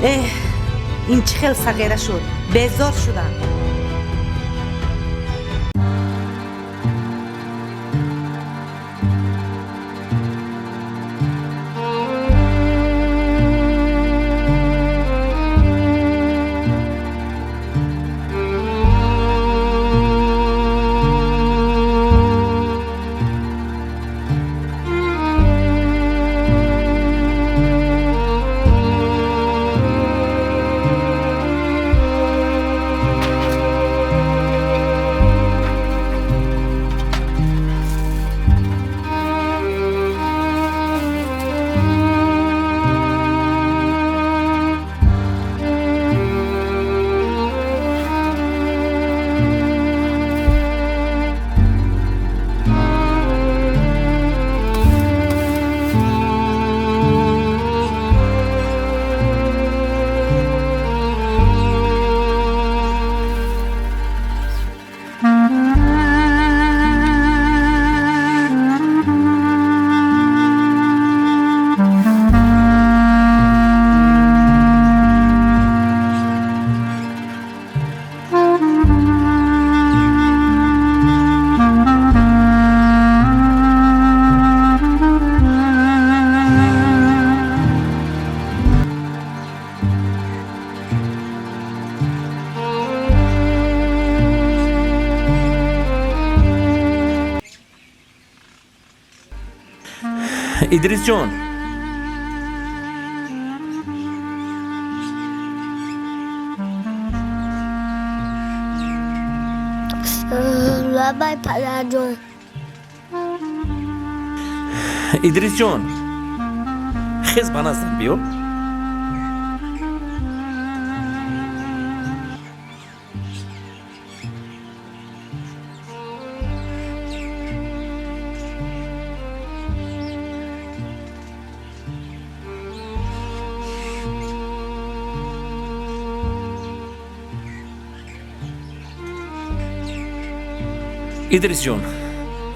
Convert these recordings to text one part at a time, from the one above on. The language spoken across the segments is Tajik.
Эҳ, ин чӣ хел сағира шуд, безор шудам. Идрисҷон, Лабай, падарҷон. Идрисҷон, хез, ба наздам биё. Идрисҷон,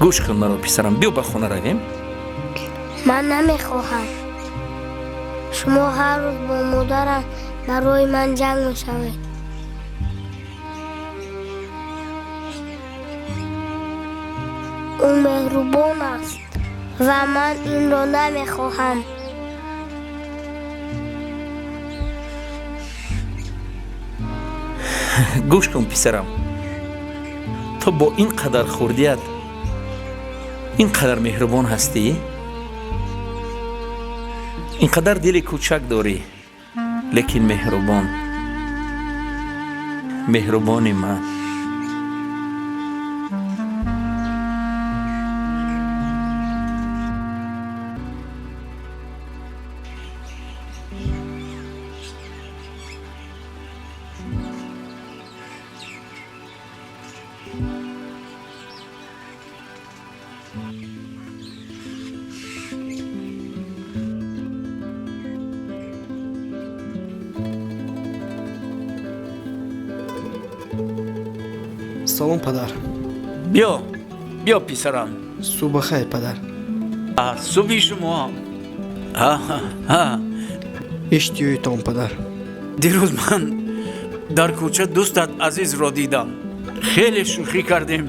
гӯш кун маро, писарам, биё, ба хона равем. Ман намехоҳам. Шумо ҳар рӯз бо модарам барои ман ҷанг мешавед. Ӯ меҳрубон аст ва ман инро намехоҳам. Гӯш кун, писарам, ту бо ин қадар хурдият ин қадар меҳрубон ҳастӣ, ин қадар дили кӯчак дорӣ, лекин меҳрубон, меҳрубони ман. Салом, падар. Биё, биё, писарам. Субҳ бахайр, падар. Субҳи шумо. Иштиёитон, падар. Дирӯз ман дар кӯча дӯстат Азизро дидам, хеле шӯхӣ кардем,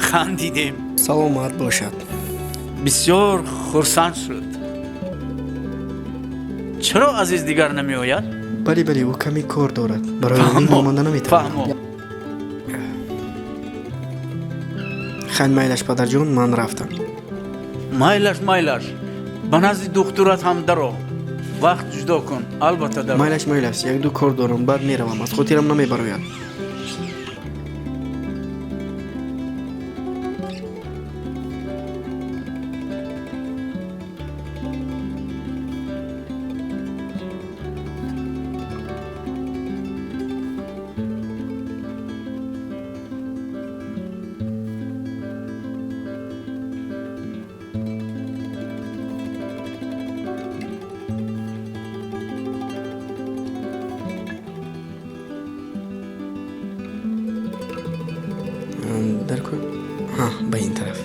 хандидем. Саломат бошад. Бисёр хурсанд шуд. Чаро Азиз дигар намеояд? Бале, бале, ӯ каме кор дорад, барои ҳамин омада наметавонад. Фаҳмо. Хайр, майлаш, падарҷон, ман рафтам. Майлаш, майлаш, ба назди духтурат ҳам даро, вақт ҷудо кун, албатта даро. Майлаш, майлаш, якду кор дорам, баъд меравам, аз хотирам намебарояд. Дар ку? Ҳа, ба ин тараф.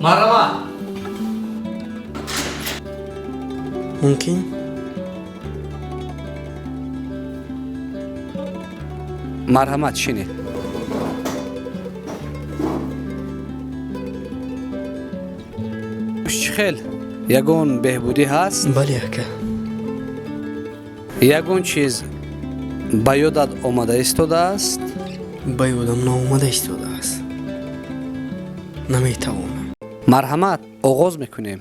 Марҳамат. Мумкин? Марҳамат, шинед. Чӣ хел? Ягон беҳбудӣ ҳаст? Бале, ака. Ягон чиз ба ёдат омада истодааст? Ба ёдам наомада истодааст. Наметавонам. Марҳамат, оғоз мекунем.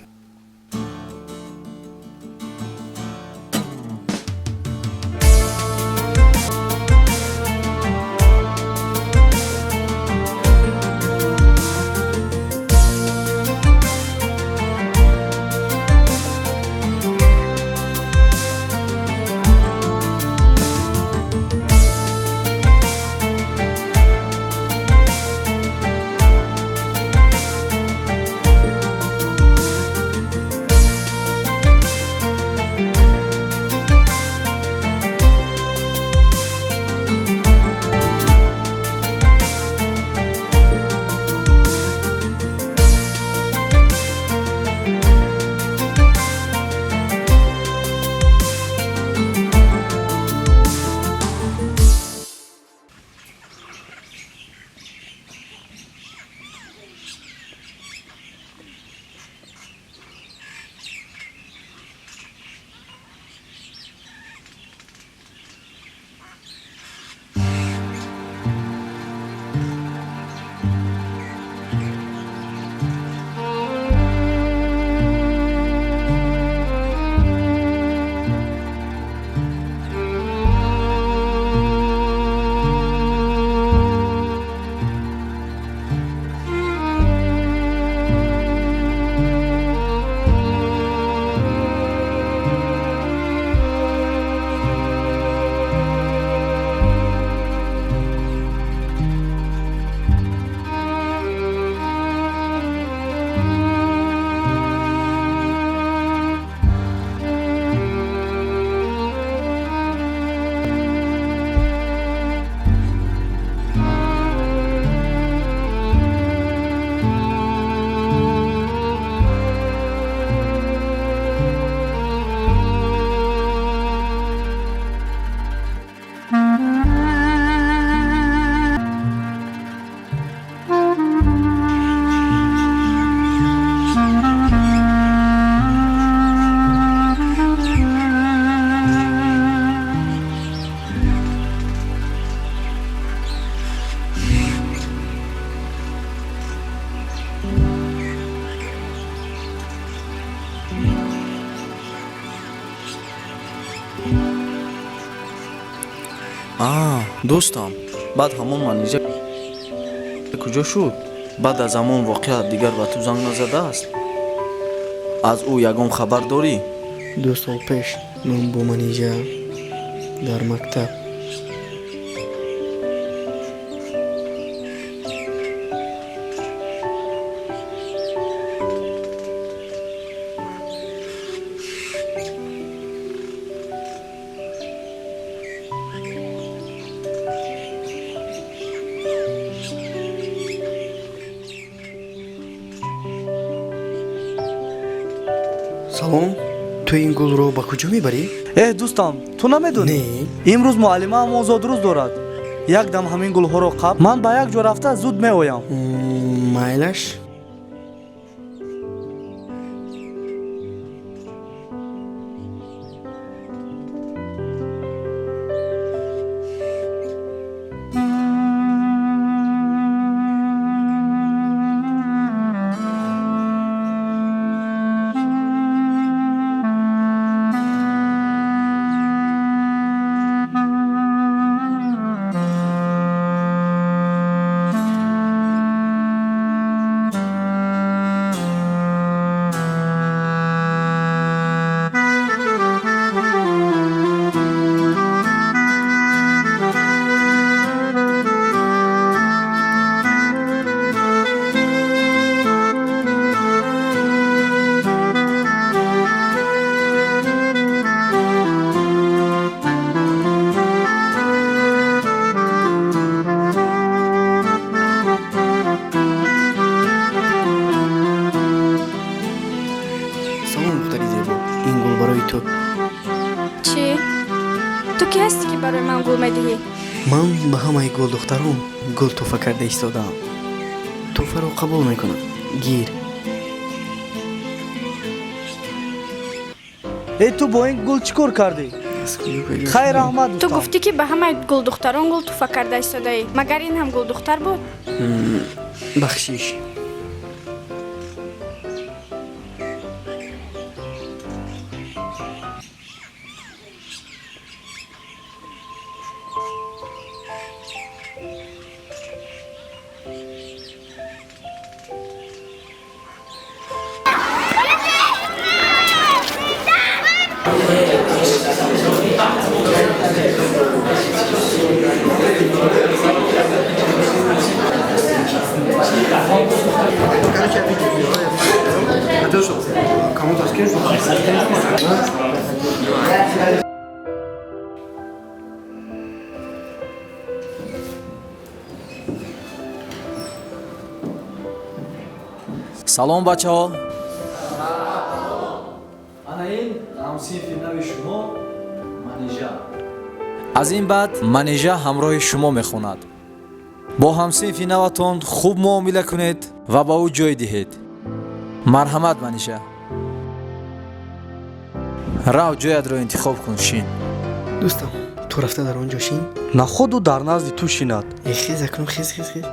Дӯстам, баъд ҳамон Манижа куҷо шуд? Баъд аз ҳамон воқеа дигар ба ту занг назадааст? Аз ӯ ягон хабар дорӣ? 2 сол пеш ман бо Манижа дар мактаб. Салом, ту ин гулро ба куҷо мебарӣ? Э, дӯстам, ту намедонӣ? Имрӯз муаллимаам озодрӯз дорад. Як дам ҳамин гулҳоро қаб, ман ба як ҷо рафта зуд меоям. Майлаш? Ман ба ҳамаи гулдухтарон гул тӯҳфа карда истодаам. Тӯҳфаро қабул мекунам. Гир. Э, ту бо ин гул чӣ кор кардӣ? Хайр, раҳмат. Ту гуфтӣ, ки ба ҳамаи гулдухтарон гул тӯҳфа карда истодаӣ. Магар ин ҳам гулдухтар буд? Бахшиш. Салом, бачаҳо! Ана ин ҳамсинфи нави шумо, Манижа. Аз ин баъд Манижа ҳамроҳи шумо мехонад. Бо ҳамсинфи наватон хуб муомила кунед ва ба ӯ ҷой диҳед. Марҳамат, Манижа, рав, ҷоятро интихоб кун, шин. Дӯстам, ту рафта дар он ҷо шин. Наход ӯ дар назди ту шинад. Э, хез акнун, хез, хез, хез.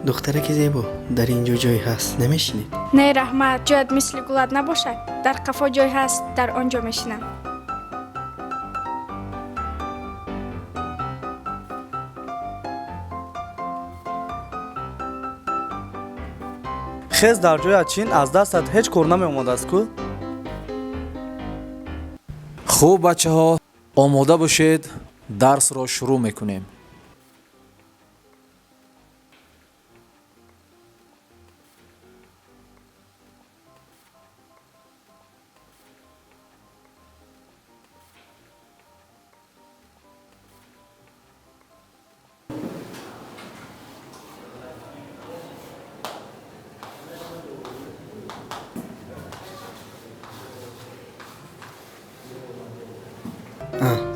Духтараки зебо, дар ин ҷо ҷой ҳаст, намешинед? Не, раҳмат. Ҷоят мисли гулат набошад. Дар қафо ҷой ҳаст, дар он ҷо мешинам. Хез, дар ҷоят шин, аз дастат ҳеҷ кор намеомадааст ку. Хуб, бачаҳо, омода бошед, дарсро шурӯъ мекунем.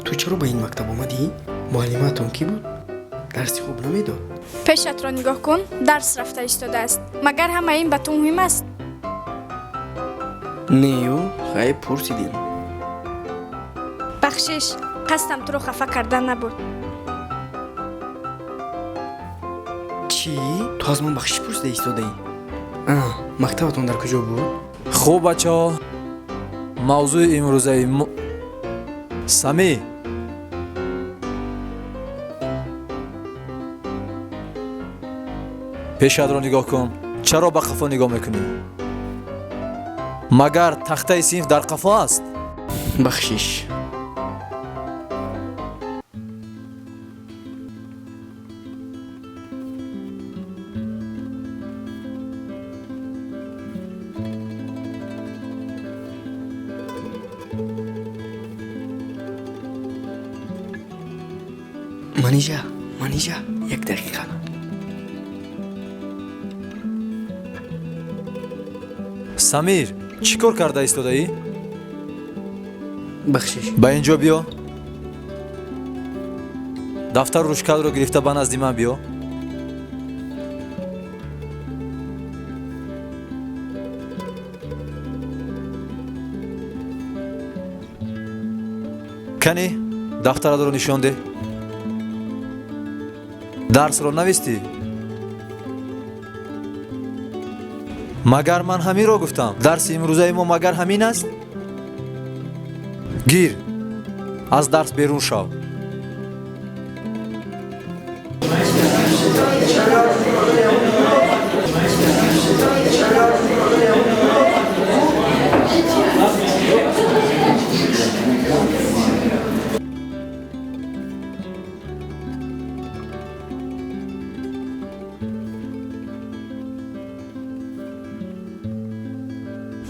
Ту чаро ба ин мактаб омадӣ? Муаллимаатон кӣ буд? Дарси хуб намедод? Пешатро нигоҳ кун, дарс рафта истодааст. Магар ҳамаи ин ба ту муҳим аст? Нею, хай, пурсидем. Бахшиш, қасдам туро хафа кардан набуд. Чӣ? Ту аз ман бахшиш пурсида истодаӣ? Мактабатон дар куҷо буд? Хуб, бачаҳо, мавзӯи имрӯзаи Самӣ. Пешатро нигоҳ кун. Чаро ба қафо нигоҳ мекунӣ? Магар тахтаи синф дар қафо аст? Бахшиш. Манижа, Манижа, як дақиқа. Самир, чӣ кор карда истодаӣ? Бахшиш. Ба ин ҷо биё. Дафтару ручкаатро гирифта ба назди ман биё. Кани, дафтаратро нишон деҳ. Дарсро навистӣ? Магар ман ҳаминро гуфтам? Дарси имрӯзаи мо магар ҳамин аст? Гир, аз дарс берун шав.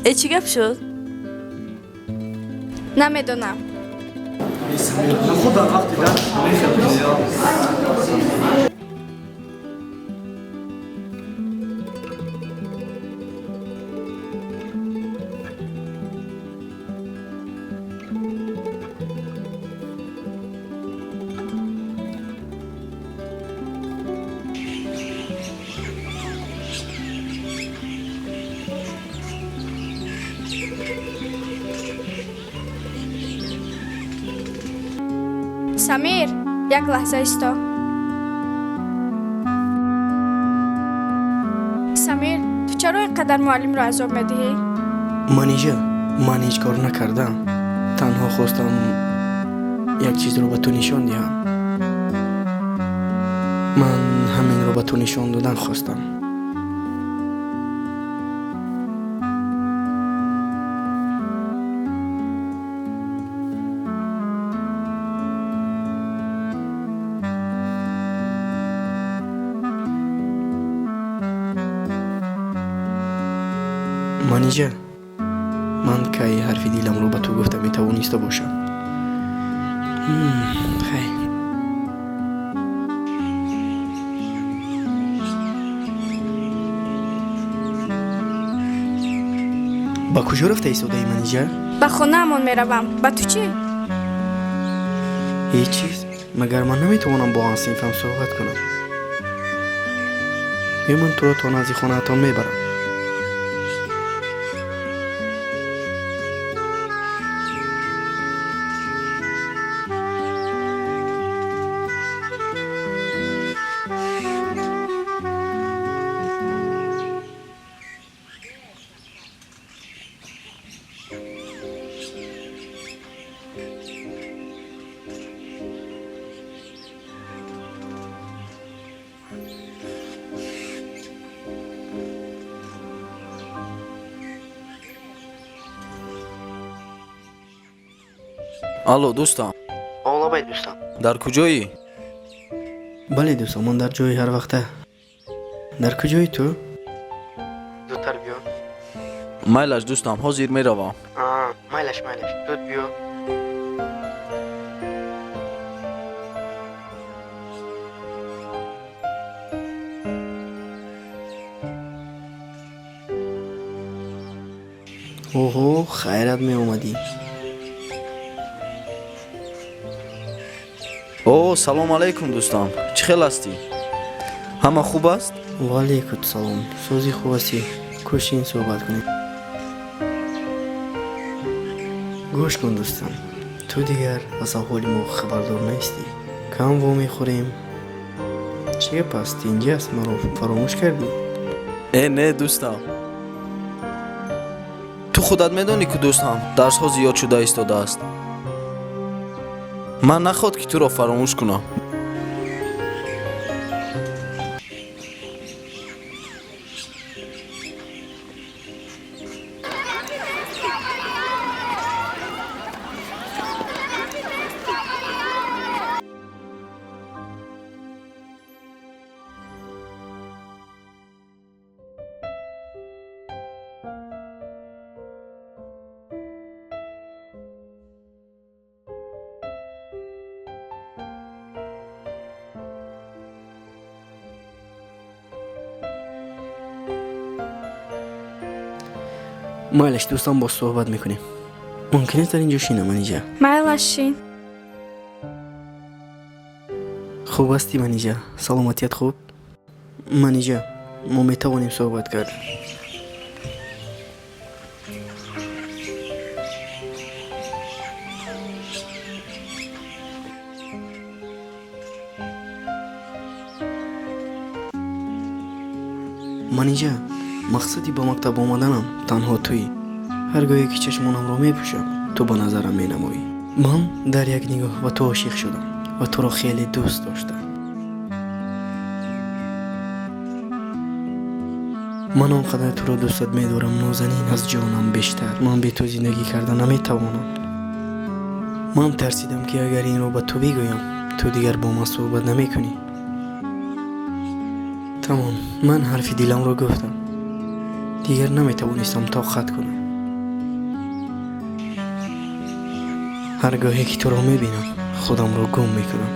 Э, чӣ гап шуд? Намедонам. Наход дар вақти дарс. Самир, як лаҳза исто. Самир, ту чаро ин қадар муаллимро азоб медиҳӣ? Манижа, ман ҳеҷ кор накардам. Танҳо хостам як чизро ба ту нишон диҳам. Ман ҳаминро ба ту нишон додан хостам. Манижа, ман кай ҳарфи диламро ба ту гуфта метавониста бошам? Хай. Ба куҷо рафта истодаӣ, Манижа? Ба хонаамон меравам. Ба ту чӣ? Ҳеҷ чиз. Магар ман наметавонам бо ҳамсинфам суҳбат кунам? Ё ман туро то назди хонаатон мебарам. Алло, дӯстам. Олабай, дӯстам. Дар куҷоӣ? Бале, дӯстам, ман дар ҷои ҳарвақта. Дар куҷои ту? Зудтар биё. Майлаш, дӯстам, ҳозир меравам. Майлаш, майлаш, зуд биё. Оҳо, хайрат меомадӣ. О, салом алайкум, дӯстам. Чӣ хел ҳастӣ? Ҳама хуб аст? Ва алайкум салом. Сози хуб ҳастӣ? Кӯшин суҳбат кунем. Гӯш кун, дӯстам. Ту дигар аз аҳволи мо хабардор нестӣ. Кам вомехӯрем. Чӣ гап аст? Тинҷӣ аст? Маро фаромӯш кардӣ? Э, не, дӯстам. Ту худат медонӣ ку, дӯстам, дарсҳо зиёд шуда истодааст. Ман нахоҳад ки туро фаромӯш кунам. Майлаш, дӯстам, боз суҳбат мекунем. Мумкин аст дар инҷо шинам, Манижа? Майлаш, шин. Хуб ҳастӣ, Манижа? Саломатият хуб? Манижа, мо метавонем суҳбат кард. Манижа, мақсади ба мактаб омаданам танҳо туӣ. Ҳар гоҳе ки чашмонамро мепӯшам, ту ба назарам менамоӣ. Ман дар як нигоҳ ба ту ошиқ шудам ва туро хеле дӯст доштам. Ман он қадар туро дӯстат медорам, нозанин, аз ҷонам бештар. Ман бе ту зиндагӣ карда наметавонам. Ман тарсидам, ки агар инро ба ту бигӯям, ту дигар бо ман суҳбат намекунӣ. Тамом, ман ҳарфи диламро гуфтам. Дигар наметавонистам тоқат кунам. Ҳар гоҳе ки туро мебинам, худамро гум мекунам.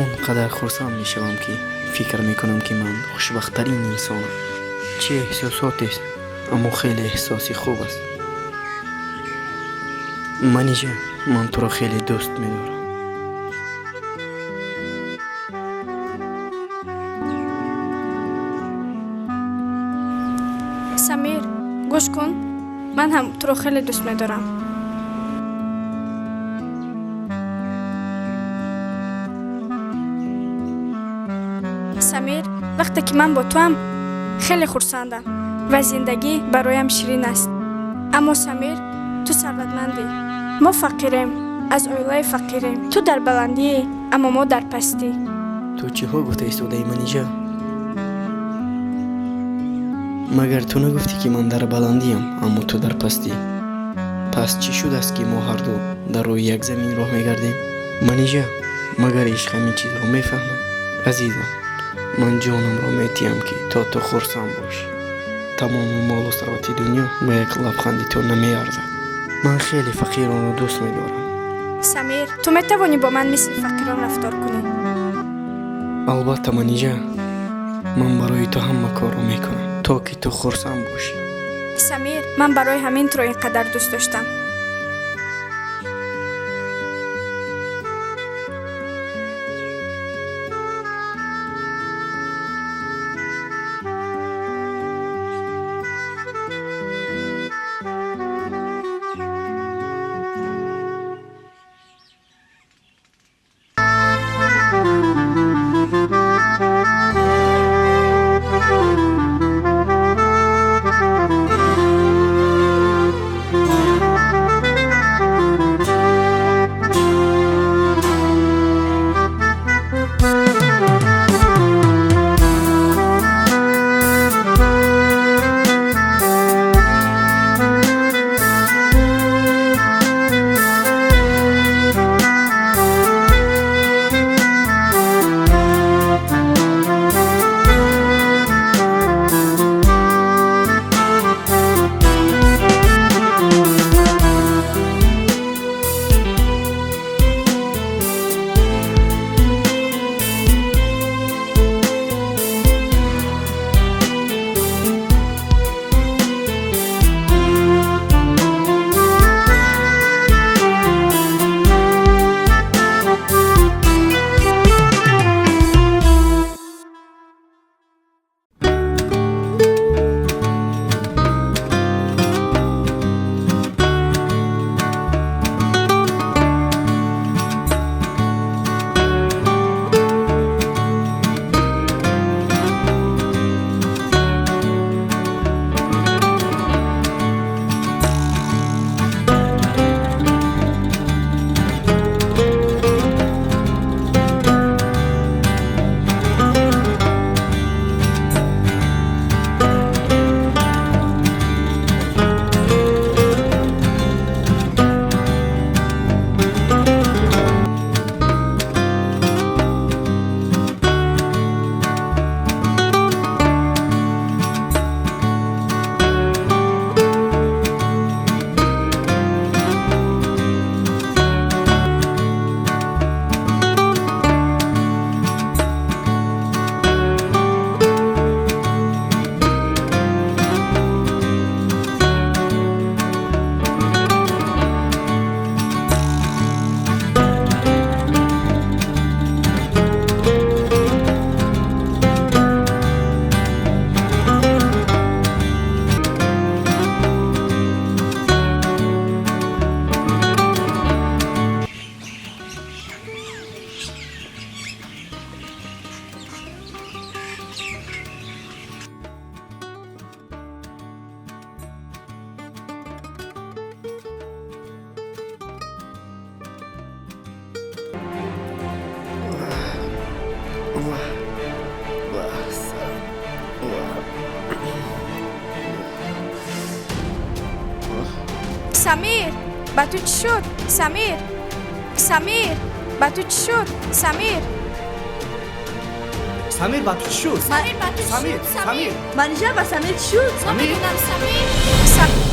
Он қадар хурсанд мешавам, ки фикр мекунам, ки ман хушбахттарин инсонам. Чӣ эҳсосотест, аммо хеле эҳсоси хуб аст. Манижа, ман туро хеле дӯст медорам. Самир, гӯш кун, ман ҳам туро хеле дӯст медорам. Вақте ки ман бо туам, хеле хурсандам ва зиндагӣ бароям ширин аст. Аммо Самир, ту сарватмандӣ, мо фақирем, аз оилаи фақирем. Ту дар баландӣ, аммо мо дар пастӣ. Ту чиҳо гуфта истодаӣ, Манижа? Магар ту нагуфтӣ, ки ман дар баландиям, аммо ту дар пастӣ? Пас чӣ шудааст, ки мо ҳарду дар рӯи як замин роҳ мегардем? Манижа, магар ишқ ҳамин чизро мефаҳмад? Азизам, ман ҷонамро метиҳам, ки то ту хурсанд бошӣ. Тамоми молу сарвати дунё ба як лабханди ту намеарзад. Ман хеле фақиронро дӯст медорам. Самир, ту метавонӣ бо ман мисли фақирон рафтор кунӣ? Албатта, Манижа, ман барои ту ҳама корро мекунам, то ки ту хурсанд бошӣ. Самир, ман барои ҳамин туро ин қадар дӯст доштам. Самир, ба ту чӣ шуд? Самир, Самир, ба ту чӣ шуд? Самир, Самир, ба ту чӣ шуд? Самир, ба ту чӣ Самир, шуд? Самир. Манижа, ба Самир чӣ шуд? Намедонам, Самир.